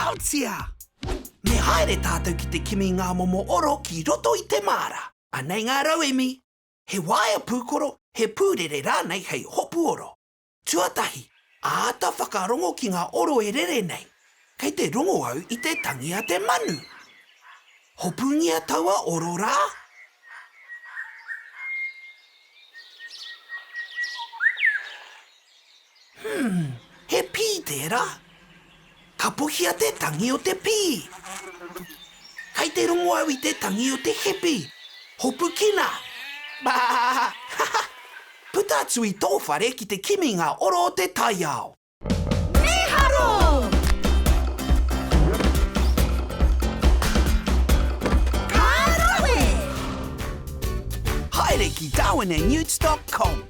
Rautia! Me haere tātou ki te kimi ngā momo oro ki roto i te māra. Anei ngā rauemi. He waea pūkoro, he pūrere rānei hei hopu oro. Tuatahi, āta whakarongo ki ngā oro e rere nei. Kei te rongo au i te tangi a te manu. Hopungia taua oro rā. Hmm, he pī tērā. Kapohia te tangi o te pī. Kei te rongo au i te tangi o te hipi. Hopukina! Bā! Puta atu i tō whare ki te kimi ngā oro o te taiao. Mīharo! Ka rawe! Haere ki darwinandnewts dot com.